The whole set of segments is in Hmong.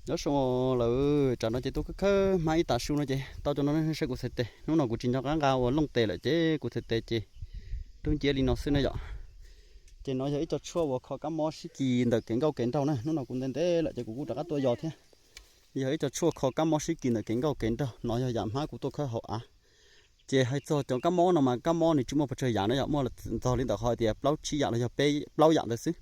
Nyob zoo lawm, tsam no ces tuaj khawb khawb hmab ib tav su no ces tau cov no saib kuv txhais tes. Hnub no kuv tsis nco qab nqa ua looj tes lawm ces kuv txhais tes ces rub nciab li no xwb na yom. Ces no yog ib co tshuaj uas kho kab mob sib kis ntawm kev nkauj kev nraug na. Hnub no kuv ntev ntev lawm ces kuv kuj rov qab tuaj yos thiab. Yog ib co tshuaj kho kab mob sib kis ntawm kev nkauj kev nraug, no yog yam hmab kuv tuaj khawb hauv av. Ces hais txog cov kab mob no mas kab mob nws tsis muaj pes tsawg yam na yom, muaj ntxog li ntawm qhov tias plaub tsib yam los yog peb plaub yam ntawd xwb.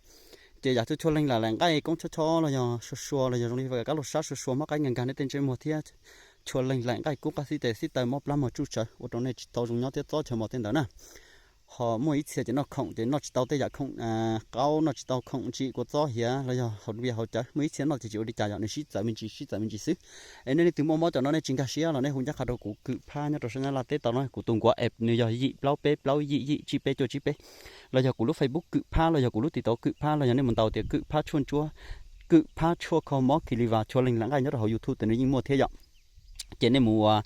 Ces yam cuag tshuaj leej laim nqaij koob chob chob los yog sua sua los yog zoo li kab laug sab sua sua mob qaib nkag nkag nej tej ntsej muag thiab tshuaj leej laim nqaij kub qab xib tes xib taw mob plab mog tsuj tsawv ua rau nej tsis tau zoo nyob thiab txob chaw mos tej ntawd na. Ho muaj ib txhia ces noj khoom ces noj tsis tau tej yam khoom qaub, noj tsis tau khoom ntsim kua txob hiav los yog hauv vias hauv cawv. Muaj ib txhia noj ces tsis ua li cas yom, nws sib txawv me ntsis sib txawv me ntsis xwb. Es nej leej twg muaj mob cov no nej tsis nkag siab los nej hu ncaj qha rau kuv Kwm Phab nyob rau sab Nyab Laj teb tau no, kuv tus nkuav app nws yog yim plaub peb plaub yim yim tsib peb cuaj tsib peb, los yog kuv lub Facebook Kwm Phab los yog kuv lub TikTok Kwm Phab los yog nej mus ntaus tias Kwm Phab tshuaj ntsuab, Kwm Phab tshuaj kho mob kis li vas tshuaj leej laim nqaij nyob rau hauv YouTube tes nws yeej muaj thiab yom. Ces nej mus ua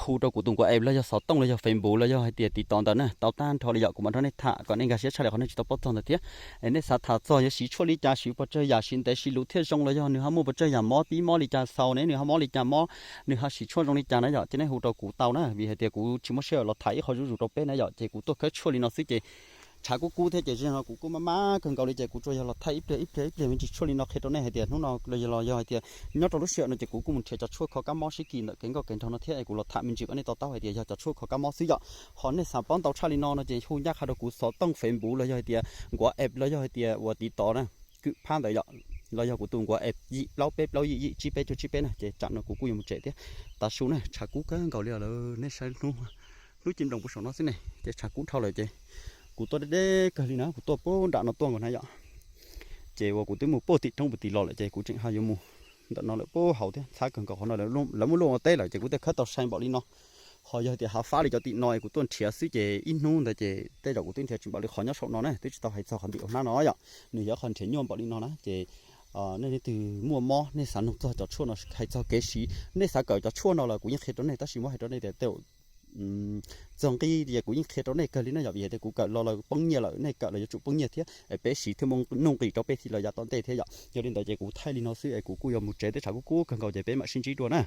hu rau kuv tus nkuav app los yog xov tooj los yog Facebook los yog hais tias TikTok ntawd na tau tag nrho li yom, kuv mam nrog nej tham kom nej nkag siab tshaj li qhov nej tsis tau paub txog ntawd thiab. Es nej xav tham txog yuav siv tshuaj li cas, siv pes tsawg yam, siv ntev siv luv thiaj zoo los yog nws ho muaj pes tsawg yam mob pib mob li cas xaus ne, nws ho mob li cas mob, nws ho siv tshuaj zoo li cas na yom, ces nej hu rau kuv tau na, vim hais tias kuv tsis muaj sij hawm los tham ib qho zuj zus rau peb na yom, ces kuv tuaj khawb tshuaj li no xwb ces tshav kub kub thiab ces zaum no kuv kuj maj maj kawg nkaus li ces kuv tsuas yog los thaij ib pliag ib pliag ib pliag me ntsis tshuaj li no qhia rau nej hais tias hnub no los yog, los yog hais tias nyob rau lub sij hawm no ces kuv kuj mus nrhiav cov tshuaj kho kab mob sib kis ntawm kev nkauj kev nraug no thiab es kuv los tham me ntsis kom nej to taub hais tias yog cov tshuaj kho kab mob xwb yom. Ho nej xav paub ntau tshaj li no no ces hu ncaj qha rau kuv xov tooj Facebook los yog hais tias nkuav app los yog hais tias uas TikTok na, Kwm Phab ntawd yom, los yog kuv tus nkuav app yim plaub peb plaub yim yim tsib peb cuaj tsib peb na, ces tsam no kuv kuj yuav mus tsev thiab. Tav su na tshav kub kawg nkaus li lawm, nej saib hnub, hnub ci nploos puag saum no xwb ne ces tshav kub dhau lawm ces kuv tuaj deb deb kawg li na, kuv tuaj puag nram no tuaj nkaus na yom. Ces uas kuv twb mus puag tim roob puag tim los lawm ces kuv tseem ho yuav mus ntawm no lawm puag hauv thiab, ntxhab kawg nkaus qhov no, lawv muab luaj ua teb lawm ces kuv thiaj khawb tau sai npaum li no. Ho yog tias hav fab li cov tim no es kuv tuaj nrhiav xwb ces ib hnub ntawd ces tej zaum kuv twb nrhiav tsis npaum li qhov nyob saum no na, twb tsis tau hais txog qhov ntim ua hnab no yom, nws yog qhov nrhiav nyuaj npaum li no na ces nej leej twg muaj mob nej xav nug txog cov tshuaj no hais txog kev siv, nej xav kawm cov tshuaj no los kuv yeej qhia rau nej tab sis muab hais rau nej tias tej txog nqi ces kuv yeej qhia rau nej kawg li na yom, vim hais tias kuv kawm los lawm poob nyiaj lawm, nej kawm los yuav tsum poob nyiaj thiab es peb siv thiaj muaj nuj nqis rau peb thiaj los yav tom ntej thiab yom. Yog li ntawd ces kuv thaij li no xwb es kuv kuj yuav mus tsev, tej tshav kub kub kawg nkaus ces peb mam sib ntsib dua na.